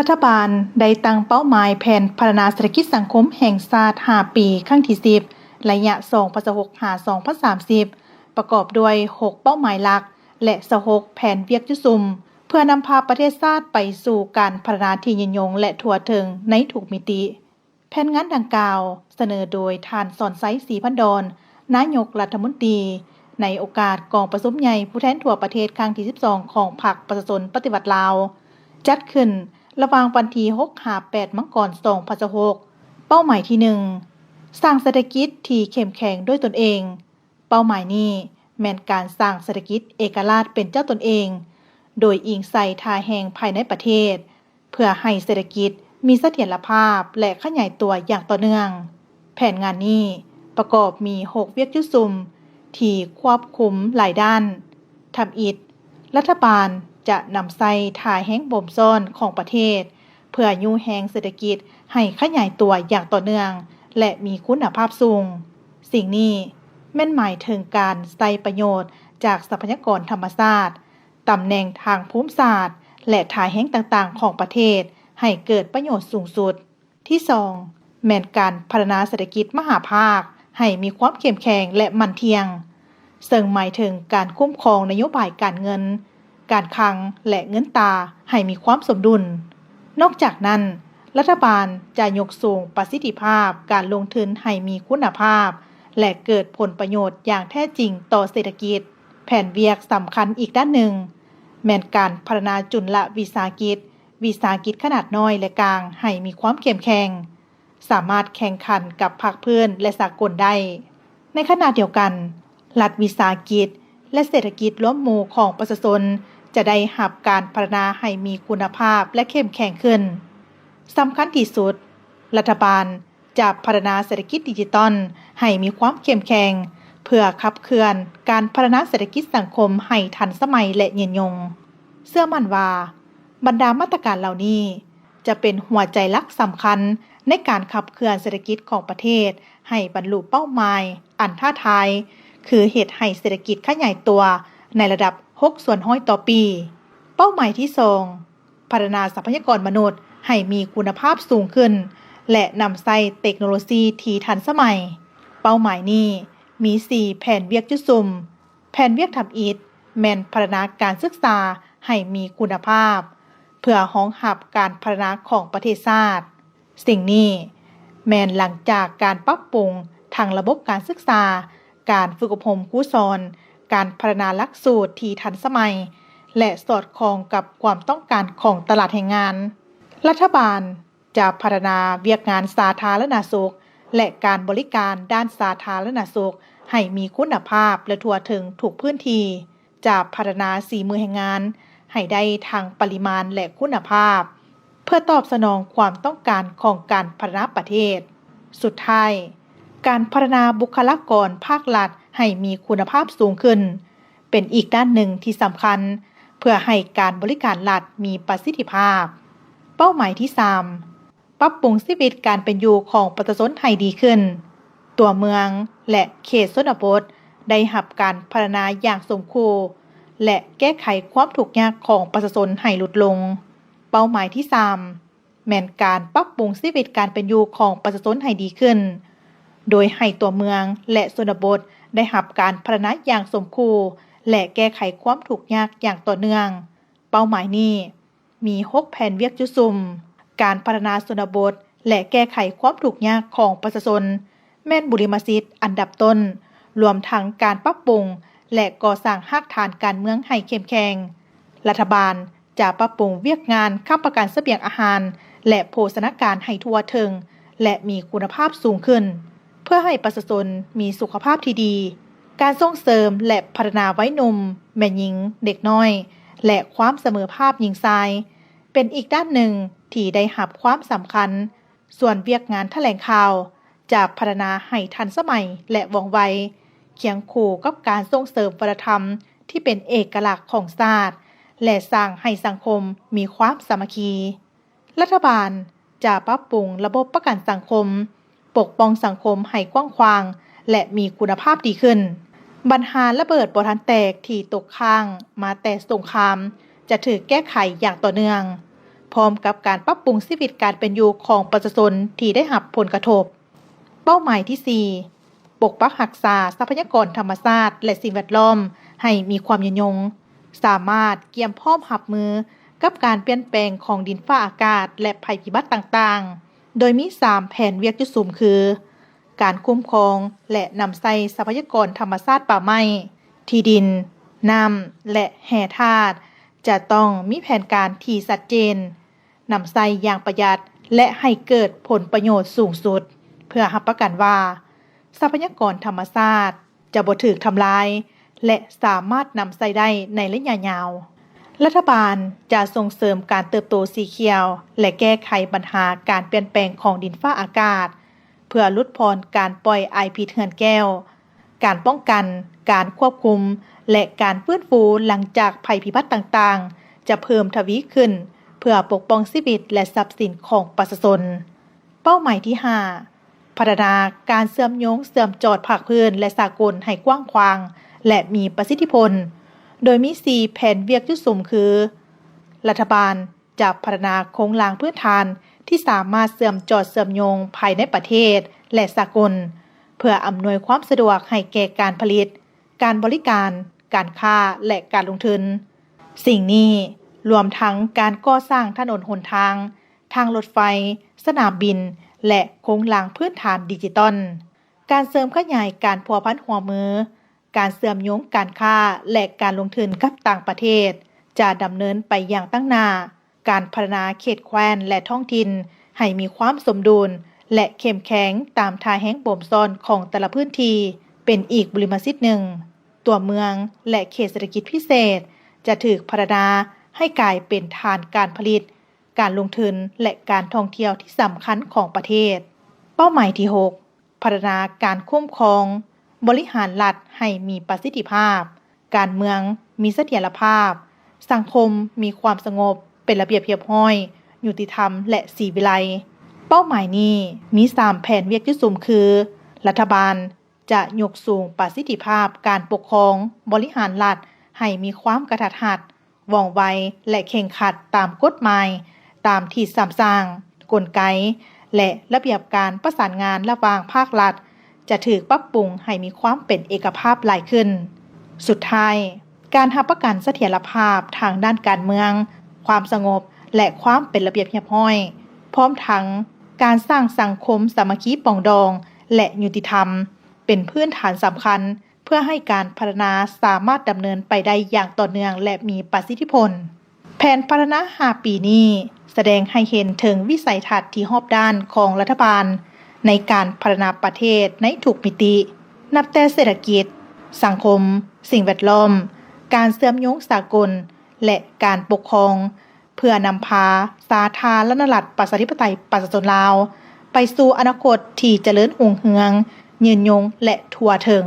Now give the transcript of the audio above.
ລັດຖະບານໄດ້ຕັ້ງເປົ້າໝາຍແຜນພັດທະນາເສດຖະກິດສັງຄົມແຫ່ງຊາດຫ້າປີ ຄັ້ງທີສິບ ໄລຍະສອງພັນຊາວຫົກ ຫາ ສອງພັນສາມສິບ ປະກອບດ້ວຍຫົກເປົ້າໝາຍຫຼັກ ແລະ ຊາວຫົກແຜນວຽກຈຸດສຸມ ເພື່ອນຳພາປະເທດຊາດໄປສູ່ການພັດທະນາທີ່ຍືນຍົງ ແລະ ທົ່ວເຖິງໃນທຸກມິຕິ. ແຜນງານດັ່ງກ່າວສະເໜີໂດຍທ່ານ ສອນໄຊ ສີພັນດອນ ນາຍົກລັດຖະມົນຕີ ໃນໂອກາດກອງປະຊຸມໃຫຍ່ຜູ້ແທນທົ່ວປະເທດຄັ້ງທີສິບສອງ ຂອງພັກປະຊາຊົນປະຕິວັດລາວ ຈັດຂຶ້ນລະຫວ່າງວັນທີຫົກ ຫາ ແປດ ມັງກອນ ສອງພັນຊາວຫົກ. ເປົ້າໝາຍທີໜຶ່ງ ສ້າງເສດຖະກິດທີ່ເຂັ້ມແຂງດ້ວຍຕົນເອງ. ເປົ້າໝາຍນີ້ແມ່ນການສ້າງເສດຖະກິດເອກະລາດເປັນເຈົ້າຕົນເອງ, ໂດຍອີງໃສ່ທ່າແຮງພາຍໃນປະເທດ ເພື່ອໃຫ້ເສດຖະກິດມີສະຖຽນລະພາບ ແລະ ຂະຫຍາຍຕົວຢ່າງຕໍ່ເນື່ອງ. ແຜນງານນີ້ປະກອບມີຫົກວຽກຈຸດສຸມທີ່ຄວບຄຸມຫຼາຍດ້ານ. ທຳອິດ, ລັດຖະບານຈະນຳໃຊ້ທ່າແຮງບົ່ມຊ້ອນຂອງປະເທດ ເພື່ອຍູ້ແຮງເສດຖະກິດໃຫ້ຂະຫຍາຍຕົວຢ່າງຕໍ່ເນື່ອງ ແລະ ມີຄຸນນະພາບສູງ. ສິ່ງນີ້ແມ່ນໝາຍເຖິງການໃຊ້ປະໂຫຍດຈາກຊັບພະຍາກອນທຳມະຊາດ, ຕຳແໜ່ງທາງພູມສາດ ແລະ ທ່າແຮງຕ່າງໆຂອງປະເທດ ໃຫ້ເກີດປະໂຫຍດສູງສຸດ. ທີສອງ ແມ່ນການພັດທະນາເສດຖະກິດມະຫາພາກໃຫ້ມີຄວາມເຂັ້ມແຂງ ແລະ ໝັ້ນທ່ຽງ, ເຊິ່ງໝາຍເຖິງການຄຸ້ມຄອງນະໂຍບາຍການເງິນ, ການຄັງ ແລະ ເງິນຕາໃຫ້ມີຄວາມສົມດຸນ. ນອກຈາກນັ້ນ, ລັດຖະບານຈະຍົກສູງປະສິດທິພາບການລົງທຶນໃຫ້ມີຄຸນນະພາບ ແລະ ເກີດຜົນປະໂຫຍດຢ່າງແທ້ຈິງຕໍ່ເສດຖະກິດ. ແຜນວຽກສຳຄັນອີກດ້ານໜຶ່ງ ແມ່ນການພັດທະນາຈຸນລະວິສາຫະກິດ, ວິສາຫະກິດຂະໜາດນ້ອຍ ແລະ ກາງ ໃຫ້ມີຄວາມເຂັ້ມແຂງ, ສາມາດແຂ່ງຂັນກັບພາກພື້ນ ແລະ ສາກົນໄດ້. ໃນຂະນະດຽວກັນ, ລັດວິສາຫະກິດ ແລະ ເສດຖະກິດລວມໝູ່ຂອງປະຊາຊົນຈະໄດ້ຮັບການພັດທະນາໃຫ້ມີຄຸນນະພາບ ແລະ ເຂັ້ມແຂງຂຶ້ນ. ສຳຄັນທີ່ສຸດ, ລັດຖະບານຈະພັດທະນາເສດຖະກິດດິຈິຕອນໃຫ້ມີຄວາມເຂັ້ມແຂງ ເພື່ອຂັບເຄື່ອນການພັດທະນາເສດຖະກິດສັງຄົມໃຫ້ທັນສະໄໝ ແລະ ຍືນຍົງ. ເຊື່ອໝັ້ນວ່າ ບັນດາມາດຕະການເຫຼົ່ານີ້ ຈະເປັນຫົວໃຈຫຼັກສຳຄັນໃນການຂັບເຄື່ອນເສດຖະກິດຂອງປະເທດໃຫ້ບັນລຸເປົ້າໝາຍອັນທ້າທາຍ ຄືເຮັດໃຫ້ເສດຖະກິດຂະຫຍາຍຕົວໃນລະດັບຫົກສ່ວນຮ້ອຍຕໍ່ປີ. ເປົ້າໝາຍທີສອງ ພັດທະນາຊັບພະຍາກອນມະນຸດໃຫ້ມີຄຸນນະພາບສູງຂຶ້ນ ແລະ ນຳໃຊ້ເຕັກໂນໂລຊີທີ່ທັນສະໄໝ. ເປົ້າໝາຍນີ້ມີສີ່ແຜນວຽກຈຸດສຸມ. ແຜນວຽກທຳອິດແມ່ນພັດທະນາການສຶກສາໃຫ້ມີຄຸນນະພາບ ເພື່ອຮອງຮັບການພັດທະນາຂອງປະເທດຊາດ. ສິ່ງນີ້ແມ່ນຫຼັງຈາກການປັບປຸງທັງລະບົບການສຶກສາ, ການຝຶກອົບຮົມຄູສອນ, ການພັດທະນາຫຼັກສູດທີ່ທັນສະໄໝ ແລະ ສອດຄ່ອງກັບຄວາມຕ້ອງການຂອງຕະຫຼາດແຮງງານ. ລັດຖະບານ ຈະພັດທະນາວຽກງານສາທາລະນະສຸກ ແລະ ການບໍລິການດ້ານສາທາລະນະສຸກໃຫ້ມີຄຸນນະພາບ ແລະ ທົ່ວເຖິງທຸກພື້ນທີ່, ຈະພັດທະນາສີມືແຮງງານໃຫ້ໄດ້ທັງປະລິມານ ແລະ ຄຸນນະພາບ ເພື່ອຕອບສະໜອງຄວາມຕ້ອງການຂອງການພັດທະນາປະເທດ. ສຸດທ້າຍ, ການພັດທະນາບຸກຄະລາກອນພາກລັດໃຫ້ມີຄຸນນະພາບສູງຂຶ້ນ ເປັນອີກດ້ານໜຶ່ງທີ່ສຳຄັນ ເພື່ອໃຫ້ການບໍລິການລັດມີປະສິດທິພາບ. ເປົ້າໝາຍທີສາມ ປັບປຸງຊີວິດການເປັນຢູ່ຂອງປະຊາຊົນໃຫ້ດີຂຶ້ນ. ຕົວເມືອງ ແລະ ເຂດຊົນນະບົດໄດ້ຮັບການພັດທະນາຢ່າງສົມຄູ່ ແລະ ແກ້ໄຂຄວາມທຸກຍາກຂອງປະຊາຊົນໃຫ້ຫຼຸດລົງ. ເປົ້າໝາຍທີສາມ ແມ່ນການປັບປຸງຊີວິດການເປັນຢູ່ຂອງປະຊາຊົນໃຫ້ດີຂຶ້ນ, ໂດຍໃຫ້ຕົວເມືອງ ແລະ ຊົນນະບົດໄດ້ຮັບການພັດທະນາຢ່າງສົມຄູ່ ແລະ ແກ້ໄຂຄວາມທຸກຍາກຢ່າງຕໍ່ເນື່ອງ. ເປົ້າໝາຍນີ້ມີຫົກແຜນວຽກຈຸດສຸມ. ການພັດທະນາຊົນນະບົດ ແລະ ແກ້ໄຂຄວາມທຸກຍາກຂອງປະຊາຊົນ ແມ່ນບຸລິມະສິດອັນດັບຕົ້ນ, ລວມທັງການປັບປຸງ ແລະ ກໍ່ສ້າງຮາກຖານການເມືອງໃຫ້ເຂັ້ມແຂງ. ລັດຖະບານຈະປັບປຸງວຽກງານຄ້ຳປະກັນສະບຽງອາຫານ ແລະ ໂພຊະນາການໃຫ້ທົ່ວເຖິງ ແລະ ມີຄຸນນະພາບສູງຂຶ້ນ, ເພື່ອໃຫ້ປະຊາຊົນມີສຸຂະພາບທີ່ດີ. ການສົ່ງເສີມ ແລະ ພັດທະນາໄວໜຸ່ມ, ແມ່ຍິງ, ເດັກນ້ອຍ ແລະ ຄວາມສະເໝີພາບຍິງຊາຍ ເປັນອີກດ້ານໜຶ່ງທີ່ໄດ້ຮັບຄວາມສຳຄັນ. ສ່ວນວຽກງານຖະແຫຼງຂ່າວຈະພັດທະນາໃຫ້ທັນສະໄໝ ແລະ ວ່ອງໄວ, ຄຽງຄູ່ກັບການສົ່ງເສີມວັດທະນະທຳທີ່ເປັນເອກະລັກຂອງຊາດ ແລະ ສ້າງໃຫ້ສັງຄົມມີຄວາມສາມັກຄີ. ລັດຖະບານຈະປັບປຸງລະບົບປະກັນສັງຄົມ, ປົກປ້ອງສັງຄົມໃຫ້ກວ້າງຂວາງ ແລະ ມີຄຸນນະພາບດີຂຶ້ນ. ບັນຫາລະເບີດບໍ່ທັນແຕກທີ່ຕົກຄ້າງມາແຕ່ສົງຄາມ ຈະຖືກແກ້ໄຂຢ່າງຕໍ່ເນື່ອງ. ພ້ອມກັບການປັບປຸງຊີວິດການເປັນຢູ່ຂອງປະຊາຊົນທີ່ໄດ້ຮັບຜົນກະທົບ. ເປົ້າໝາຍທີສີ່ ປົກປັກຮັກສາຊັບພະຍາກອນທຳມະຊາດ ແລະ ສິ່ງແວດລ້ອມໃຫ້ມີຄວາມຍືນຍົງ, ສາມາດກຽມພ້ອມຮັບມືກັບການປ່ຽນແປງຂອງດິນຟ້າອາກາດ ແລະ ໄພພິບັດຕ່າງໆ, ໂດຍມີສາມແຜນວຽກຈຸດສຸມຄື ການຄຸ້ມຄອງ ແລະ ນຳໃຊ້ຊັບພະຍາກອນທຳມະຊາດປ່າໄມ້, ທີ່ດິນ, ນ້ຳ ແລະ ແຮ່ທາດ ຈະຕ້ອງມີແຜນການທີ່ຊັດເຈນ, ນຳໃຊ້ຢ່າງປະຢັດ ແລະ ໃຫ້ເກີດຜົນປະໂຫຍດສູງສຸດ, ເພື່ອຮັບປະກັນວ່າ ຊັບພະຍາກອນທຳມະຊາດຈະບໍ່ຖືກທຳລາຍ ແລະ ສາມາດນຳໃຊ້ໄດ້ໃນໄລຍະຍາວ. ລັດຖະບານຈະສົ່ງເສີມການເຕີບໂຕສີຂຽວ ແລະ ແກ້ໄຂບັນຫາການປ່ຽນແປງຂອງດິນຟ້າອາກາດ ເພື່ອຫຼຸດຜ່ອນການປ່ອຍອາຍພິດເຮືອນແກ້ວ, ການປ້ອງກັນ, ການຄວບຄຸມ ແລະ ການຟື້ນຟູຫຼັງຈາກໄພພິບັດຕ່າງໆ ຈະເພີ່ມທະວີຂຶ້ນ ເພື່ອປົກປ້ອງຊີວິດ ແລະ ຊັບສິນຂອງປະຊາຊົນ. ເປົ້າໝາຍທີຫ້າ ພັດທະນາການເຊື່ອມໂຍງເຊື່ອມຈອດພາກພື້ນ ແລະ ສາກົນໃຫ້ກວ້າງຂວາງ ແລະ ມີປະສິດທິຜົນ, ໂດຍມີສີ່ແຜນວຽກຈຸດສຸມຄື ລັດຖະບານ ຈະພັດທະນາໂຄງລ່າງພື້ນຖານທີ່ສາມາດເຊື່ອມຈອດເຊື່ອມໂຍງພາຍໃນປະເທດ ແລະ ສາກົນ ເພື່ອອຳນວຍຄວາມສະດວກໃຫ້ແກ່ການຜະລິດ, ການບໍລິການ, ການຄ້າ ແລະ ການລົງທຶນ. ສິ່ງນີ້ລວມທັງການກໍ່ສ້າງຖະໜົນຫົນທາງ, ທາງລົດໄຟ, ສະໜາມບິນ ແລະ ໂຄງລ່າງພື້ນຖານດິຈິຕອນ, ການເສີມຂະຫຍາຍການພົວພັນຮ່ວມມື, ການເຊື່ອມໂຍງການຄ້າ ແລະ ການລົງທຶນກັບຕ່າງປະເທດ ຈະດຳເນີນໄປຢ່າງຕັ້ງໜ້າ, ການພັດທະນາເຂດແຄວ້ນ ແລະ ທ້ອງຖິ່ນໃຫ້ມີຄວາມສົມດຸນ ແລະ ເຂັ້ມແຂງຕາມທ່າແຮງບົ່ມຊ້ອນຂອງແຕ່ລະພື້ນທີ່ ເປັນອີກບຸລິມະສິດໜຶ່ງ. ຕົວເມືອງ ແລະ ເຂດເສດຖະກິດພິເສດ ຈະຖືກພັດທະນາໃຫ້ກາຍເປັນຖານການຜະລິດ, ການລົງທຶນ ແລະ ການທ່ອງທ່ຽວທີ່ສຳຄັນຂອງປະເທດ. ເປົ້າໝາຍທີຫົກ ພັດທະນາການຄຸ້ມຄອງບໍລິຫານລັດໃຫ້ມີປະສິດທິພາບ, ການເມືອງມີສະຖຽນລະພາບ, ສັງຄົມມີຄວາມສະຫງົບ, ເປັນລະບຽບຮຽບຮ້ອຍ, ຍຸຕິທຳ ແລະ ສີວິໄລ. ເປົ້າໝາຍນີ້ມີສາມແຜນວຽກຈຸດສຸມຄື ລັດຖະບານຈະຍົກສູງປະສິດທິພາບການປົກຄອງບໍລິຫານລັດໃຫ້ມີຄວາມກະທັດຮັດ, ວ່ອງໄວ ແລະ ເຄັ່ງຄັດຕາມກົດໝາຍ, ຕາມທີ່ສຳສ້າງ, ກົນໄກ ແລະ ລະບຽບການປະສານງານລະຫວ່າງພາກລັດ ຈະຖືກປັບປຸງໃຫ້ມີຄວາມເປັນເອກະພາບຫຼາຍຂຶ້ນ. ສຸດທ້າຍ, ການຮັບປະກັນສະຖຽນລະພາບທາງດ້ານການເມືອງ, ຄວາມສະຫງົບ ແລະ ຄວາມເປັນລະບຽບຮຽບຮ້ອຍ, ພ້ອມທັງການສ້າງສັງຄົມສາມັກຄີປອງດອງ ແລະ ຍຸຕິທຳ ເປັນພື້ນຖານສຳຄັນ ເພື່ອໃຫ້ການພັດທະນາສາມາດດຳເນີນໄປໄດ້ຢ່າງຕໍ່ເນື່ອງ ແລະ ມີປະສິດທິຜົນ. ແຜນພັດທະນາຫ້າປີນີ້ສະແດງໃຫ້ເຫັນເຖິງວິໄສທັດທີ່ຮອບດ້ານຂອງລັດຖະບານໃນການພັດທະນາປະເທດໃນທຸກມິຕິ, ນັບແຕ່ເສດຖະກິດ, ສັງຄົມ, ສິ່ງແວດລ້ອມ, ການເຊື່ອມໂຍງສາກົນ ແລະ ການປົກຄອງ ເພື່ອນຳພາສາທາລະນະລັດ ປະຊາທິປະໄຕ ປະຊາຊົນລາວ ໄປສູ່ອະນາຄົດທີ່ຈະເລີນຮຸ່ງເຮືອງ, ຍືນຍົງ ແລະ ທົ່ວເຖິງ.